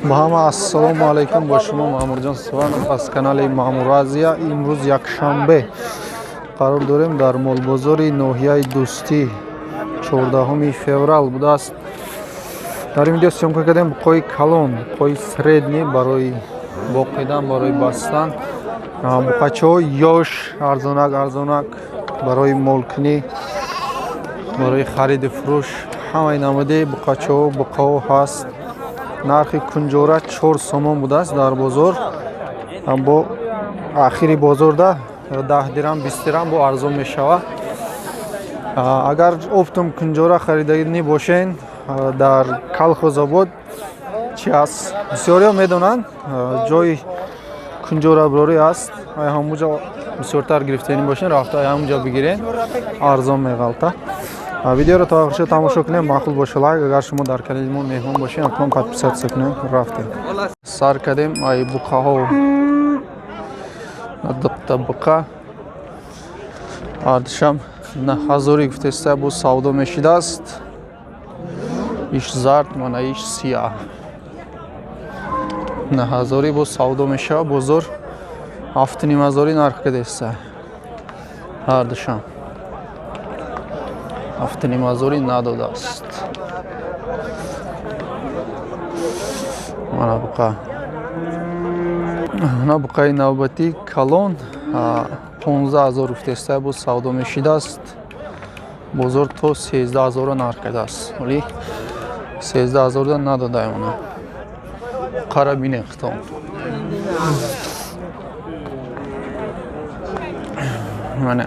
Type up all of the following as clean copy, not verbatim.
Ба ҳама ассалому алайкум, бо шумо Маъмурҷон Суванов аз канали Маъмур Азия. Имрӯз якшанбе қарор дорем дар молбозори ноҳияи Дӯстӣ, 14 феврал будааст. Дар ин видео съёмка кардем буқои калон, буқои средний барои боқидан, барои бастан, буқачаҳо ёш, арзонак арзонак барои молкунӣ, барои хариду фурӯш, ҳамаи намуди буқачаҳо, буқаҳо ҳаст. Нархи кунҷора 4 сомон будааст дар бозор, бо ахири бозорда 10 дирам, 20 дирам бо арзон мешавад. Агар оптом кунҷора хариданӣ бошен, дар Калхозобод чи ҳаст, бисёриҳо медонанд, ҷои кунҷораброрӣ аст, ай ҳамуҷа бисёртар гирифтанӣ бошен, рафта ай ҳамуҷа бигирен, арзон меғалта. Видеоро то охирша тамошо кунем, маъқул боша лайк, агар шумо дар канали мо меҳмон бошед, ҳатман подписаться кунем. Рафтем, сар кардем ай буқаҳо. Дуқта буқа ардишам 9000-и гуфтеста, бо савдо мешидааст. Иш зард, мана иш сиёҳ, 9000-и бо савдо мешава. Бозор 7500-и нарх кадеста, ҳардушам 7500-и надодааст. Мана буқа, мана буқаи навбатӣ калон 15 000 гуфтеста, бо савдо мешидааст. Бозор то 13 000-ро нарх кардааст, вале 13 000-да надодаем. Она қара бинем хитом. Мана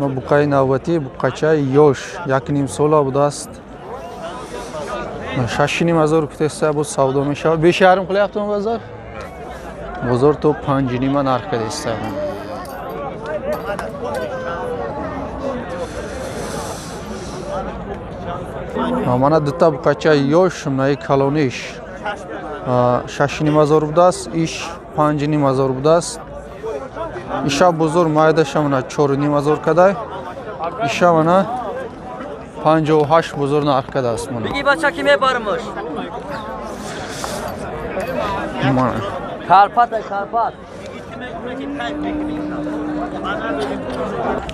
буқаи навбатӣ, буқачаи ёш, 1,5 сола будааст, 6500 гуфтеста, бо савдо мешавад. Беши ярим qilyaptimi бозор? Бозор то 5,5-а нарх кардеста. Мана дута буқачаи ёш, наи калониш 6500 будааст, иш 5500 будааст. Иша бозор майдаша мана 4500 кадай, иша мана 58 бозор нарх кардааст. Мана Биги бача ки мебармаш. Мана. Карпат, Карпат.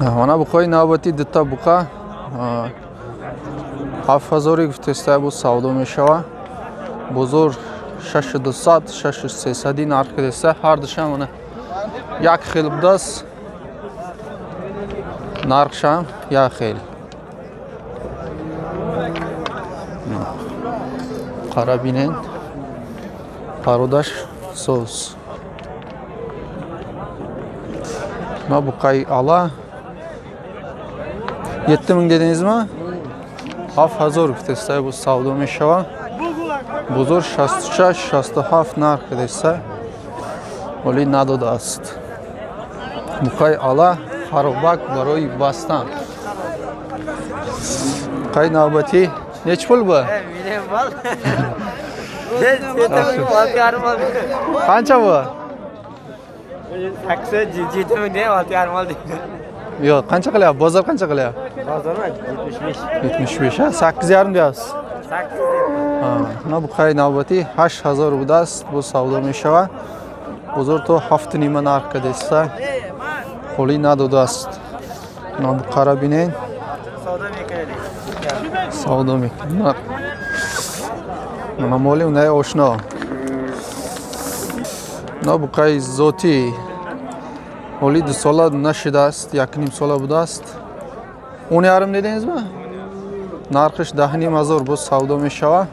Мана буқои навбатӣ, дута буқа 7000-и гуфтеста, бо савдо мешава. Бозор 6200, 6300-и нарх кардеста. Ҳардушам мана як хел будааст, нархшам як хел. Қара бинен, пародаш соз. Ма буқаи ала 7000 дедиңизми? 7000 гуфтеста, бо савдо мешава. Бозор 66, 67 нарх кардеста, вале надодааст. Буқаи ала харобак барои бастан. Буқаи навбатӣ неч пул бу? Qancha bu? 8, 7000 deyam, 6,5 oldi. Yo'q, qancha qilyapti? Bozor qancha qilyapti? Bozormi? 75. 75, ha? 8,5 deyapsiz. 8. Ha, mana buqaи навбатӣ 8000 будааст, бо савдо мешавад. Бозор то 7,5 нарх кардеста, ҳолӣ надодааст. Мана буқара бинед. Savdo мекунед. Савдо мекунад. Мана моли унаи ошно. На буқаи зотӣ ҳоли 2 сола нашидааст, 1,5 сола будааст. 10,5 дедиңизми? Нархиш 10,5 ҳазор боз савдо мешавад.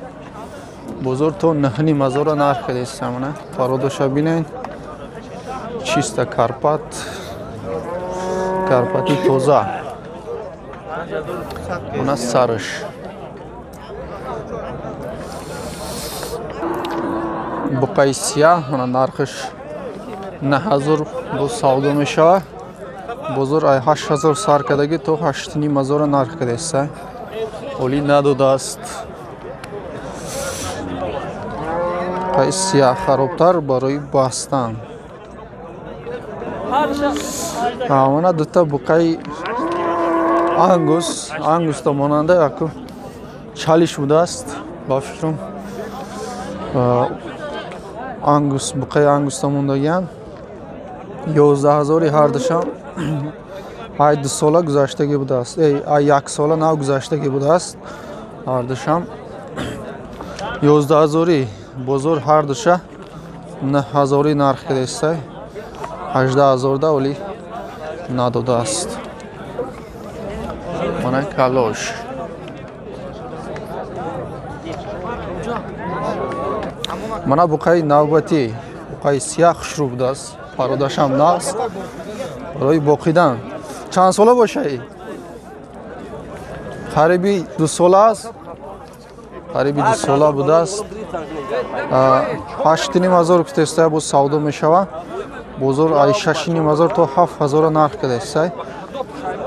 Бозор то 9,5 ҳазорро нарх кардеста. Мана пародоша бинед, чиста Карпат, Карпати тоза. Мана сараш. Буқаи сияҳ, мана нархиш 9000 боз савдо мешавад. Бозор ай 8000 сар кардагӣ то 8500-ро нарх кардеста, ҳолӣ надодааст. Буқаи сияҳ харобтар барои бастан. Мана дута буқаи Ангус, ангуста монанда яку чалиш будааст ба фикрам. Ангус, буқаи ангуста мондагиан. 11 ҳазори ҳардушам. Ай 2 сола гузаштагӣ будааст. Эй, ай 1 сола нав гузаштагӣ будааст. Ҳардушам. 11 ҳазори бозор ҳардуша 9 ҳазори нарх кардестай. 18 ҳазорда оли надодааст. Мана калош. Мана буқаи навбатӣ, буқаи сияҳ хушрӯ будааст. Пародашам нағз. Барои боқидан. Чанд сола бошаи? Қариби 2 сола аст. Қариби 2 сола будааст. 8,5 ҳазор гуфтестай, боз савдо мешава. Бозор ай 6,5 ҳазор то 7 ҳазора нарх кардестай.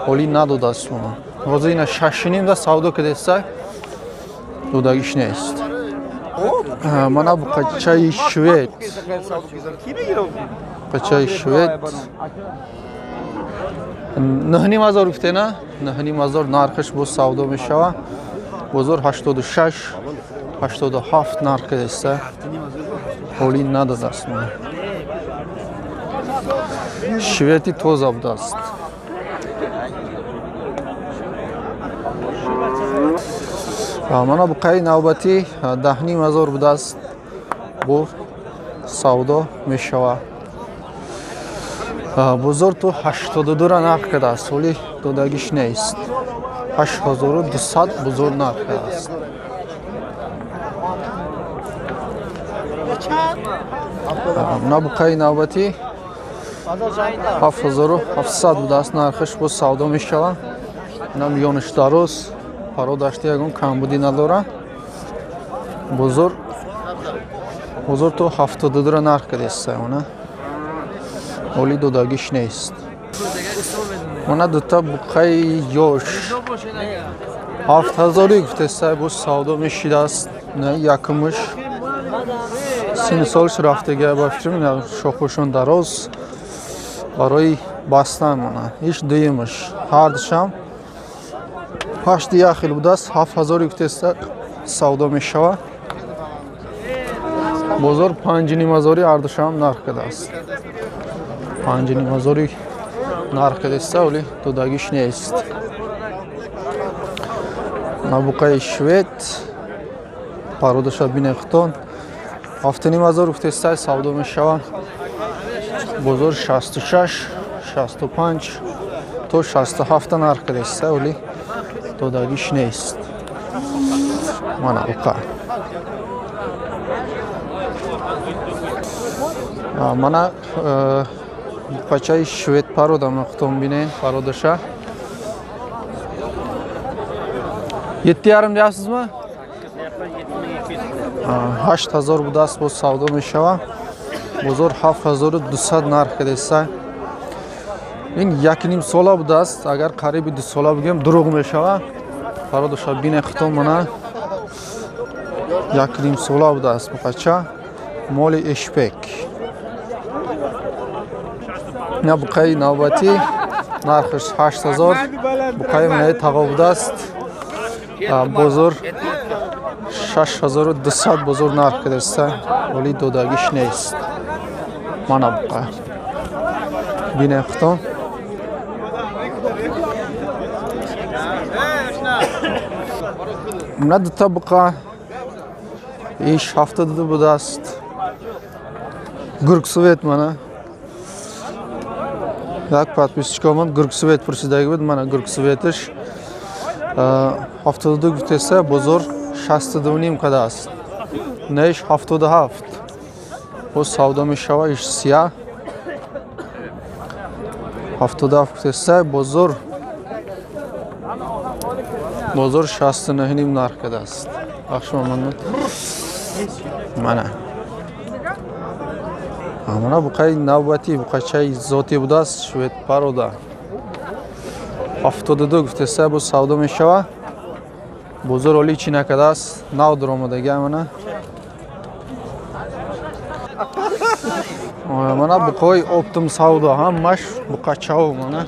Ҳоли надодааст уна. Ҳозир ина 6,5 да савдо кардестай. Додагиш нест. Мана буқачаи швед. Буқачаи швед. 9,5 ҳазор гуфте на? 9,5 ҳазор нархаш боз савдо мешава. Бозор 86, 87 нарх кардеста. Ҳоли надодааст. Швети тоза будааст. Мана буқаи навбатӣ 10,5 ҳазор будааст. Бо савдо мешава. Бозор то 82-ра нарх кардааст, ҳоли додагиш нест. 8200 бозор нарх кардааст. Мана буқаи навбатӣ 7700 будааст нархаш, боз савдо мешава. Инам ёниш дароз, пародашти ягон камбудӣ надора. Бозор то 72-ра нарх кардааст, она. Ҳоли додагиш нест. Мана дута буқаи ёш. 7 ҳазорӣ гуфтестай, боз савдо мешидааст. На якумш. Синну солш рафтага ба фикрам, шохушон дароз. Барои бастан мона. Иш дуюмш. Ҳардушам пашти як хел будааст, 7 ҳазорӣ гуфтеста савдо мешава. Бозор 5,5 ҳазорӣ ҳардушам нарх кардааст. 5,5 ҳазорӣ нарх кардааст, вале додагиш нест. Набуқаи швед пародаша бинехтон 7,5 ҳазор гуфтестай, савдо мешава. Бозор 66, 65 то 67 нарх кардааст, вале додагиш нест. Мана буқа. Мана буқачаи швед парода мехтон бинен пародаша. 7,5 deyapsizmi? 8 ҳазор будааст, боз савдо мешава. Бозор 7200 нарх кардеста. Ин 1,5 сола будааст, агар қариби 2 сола бигем дурӯғ мешава. Пародаша бине хитон, мана 1,5 сола будааст буқача. Моли эшпек. Ина буқаи навбатӣ нархаш 8 ҳазор. Буқаи манаи тағо будааст. Бозор 6200 бозор нарх кардааст, вале додагиш нест. Мана буқа. Бине хитон. Мана дута буқа иш 72 будааст. Гургсувет мана. Як подписчикомон гургсувет пурсидаги буд, мана гургсуветиш. 72 гуфтеса, бозор 62,5 кардааст. Неш 77. Боз савдо мешава, иш сия. 77 гуфтеса, бозор 69,5 нарх кардааст. Бахши мамнун. Мана. Мана буқаи навбатӣ, буқачаи зотӣ будааст, швед парода. 72 гуфтеса, боз савдо мешава. Бозор оли чӣ накардааст, нав дуромадага мана. Мана буқаҳои оптом савдо, ҳамаш буқачао мана.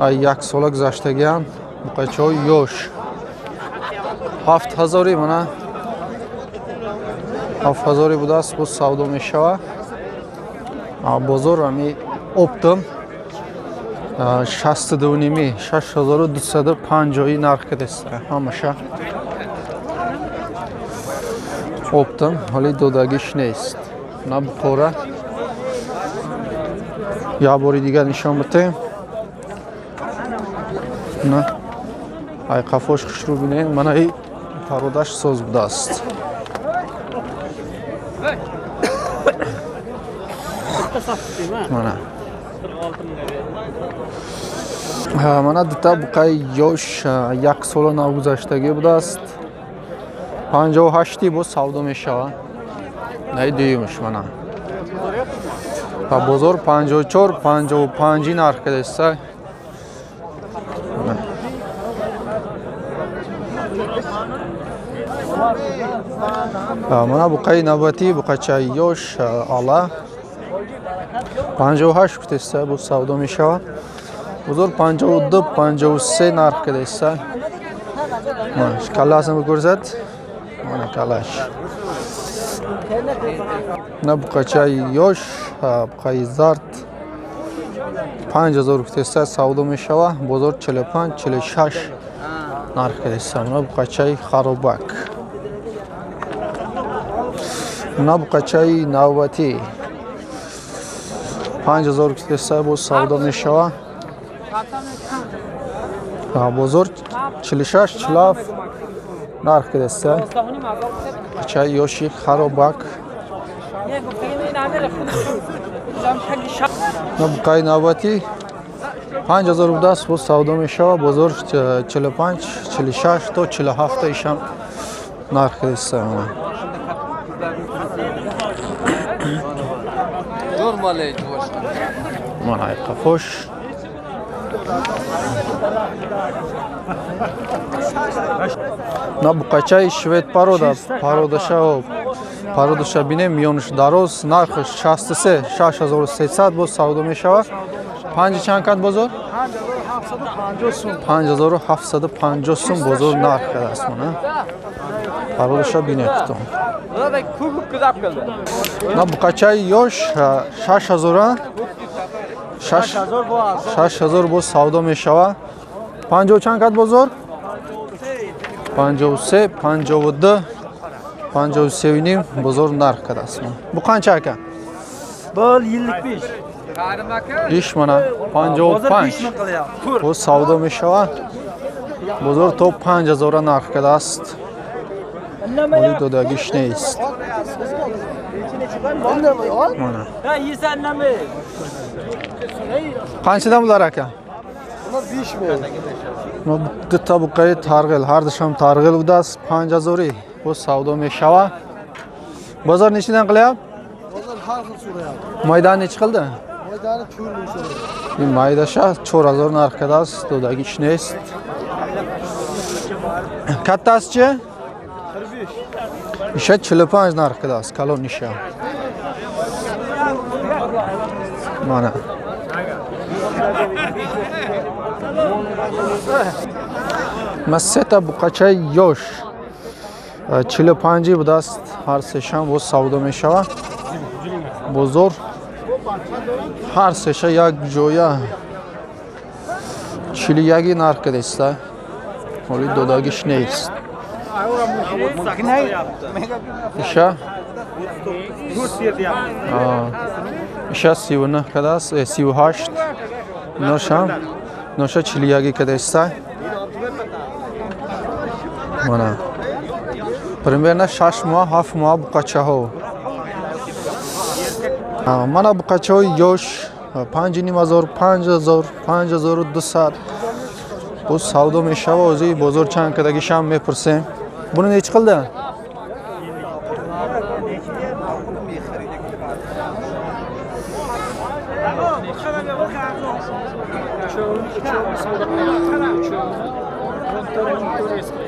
Як сола гузаштагианд буқачаҳои ёш. 7000 мана 7000 будааст, боз савдо мешавад. Бозор ами оптом 62,5 6250 нарх кадаст. Ҳамаша оптом, ҳоли додагиш нест. На буқора як бори дигар нишон битем. На ай қафош хушрӯ бинед, мана и пародаш соз будааст. Мана мана дута буқаи ёш як сола нагузаштагӣ будааст. 58 боз савдо мешавад. Наи дуюмш мана. Ба бозор 54 55 нарх кадаст. Мана буқаи навбатӣ буқачаи ёш ала 58 кутеста боз савдо мешавад. Бозор 52 53 нарх кадаст. Мана калласini бикӯрсат. Мана каллаш. На буқачаи ёш буқаи зард 5000 кутеста савдо мешавад. Бозор 45 46 нарх кадаст. Мана буқачаи харобак. На буқачаи навбатӣ 5000 кутеста боз савдо мешавад. Бозор 46 47 нарх кадаст. Буқачаи ёши харобак. На буқаи навбатӣ 5000 будааст, боз савдо мешавад. Бозор 45 46 то 47 ишам нарх кадаст. Мана ай қафош. На буқачаи швед парода, пародаша бинем, миёнаш дароз, нархаш 63 6300 боз савдо мешавад. Панҷи чанд кад бозор? 5750 сум бозор нарх кадааст. Мана пародаша бинем кутон. На буқачаи ёш 6000 6000 боз савдо мешавад. 50 чанд кад бозор? 53 52 53,5 бозор нарх кадааст. Бу қанча ака? Бол 55. Иш мана 55 боз савдо мешавад. Бозор то 5000 нарх кадааст. Моли додагиш нест. Мана. Қанчадан булар ака? Дута буқаи тарғил, ҳардушам тарғил будааст. 5000 боз савдо мешавад. Бозор нечидан qilyapti? Бозор ҳар хил so'rayapti. Maydani nechi qildi? Maydani 4000 so'rayapti. Ин майдаша 4000 нарх кадааст, додагиш нест. Каттасичи? 45. Иша 45 нарх кадааст, калон иша. Мана. Ма сета буқачаи ёш 45 будааст, ҳар сешам боз савдо мешавад. Бозор ҳар сеша як ҷоя 41 нарх кадаст. Ҳоли додагиш нест. Иша иша 39 кадааст, 38. Ноша 41 кадаст. Мана примерно 6 моҳ 7 моҳ буқачаҳо. Мана буқачаҳои ёш 5500 5000 5200 боз савдо мешавад. Ҳозир бозор чанд кадагишам мепурсем. Буни нечи қилди?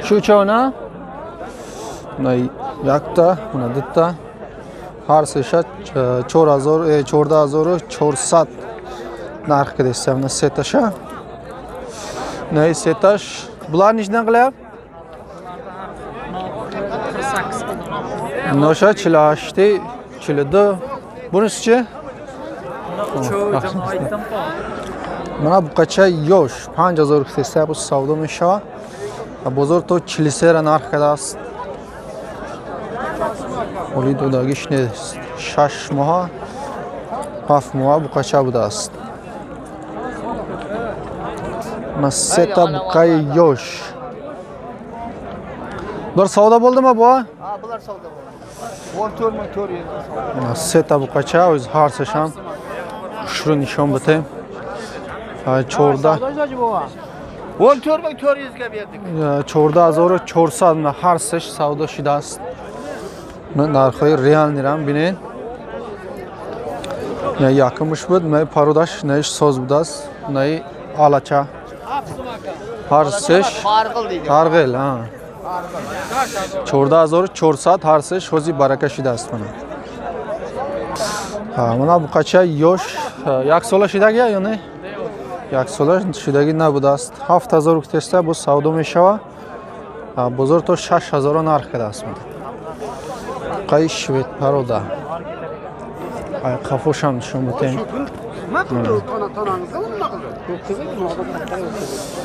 Шу uchovini? Мына якта, мына дутта. Ҳар сеша 14400 нарх кидеста. Мына сеташа. Наи сеташ. Bular nechidan qilyapti? Nosha 48, 42. Bunisichi? Мана буқача ёш 5300 буз савдо мешавад. Бозор то 43 ра нарх кардааст. Оли додагиш нест. 6 моҳа, 7 моҳа буқача будааст. Мана сета буқаи ёш. Bular savdo bo'ldimi bu? Ha, bular savdo bo'ldi. 14 400. Мана сета буқача, o'zi ҳар сешам хушрӯ нишон битем. 14 14 400 ga berdik. 14 400 мана ҳар сеш савдо шудааст. Нархҳои реалнирам бинед. На якумш буд, на пародаш, наиш соз будааст, наи алача. Ҳар сеш Farqil deydi. Ҳар хел, а. 14 400 ҳар сеш ҳози барака шудааст мана. Мана буқача ёш як сола шидагия ё не? Як сола шидагӣ набудааст. 7000 гуфтеста боз савдо мешава. Бозор то 6000 нарх кардааст мана. Буқаи швед парода. Ай қафошам нишон битем. Nima qildi? Tona tonamizni nima qildi?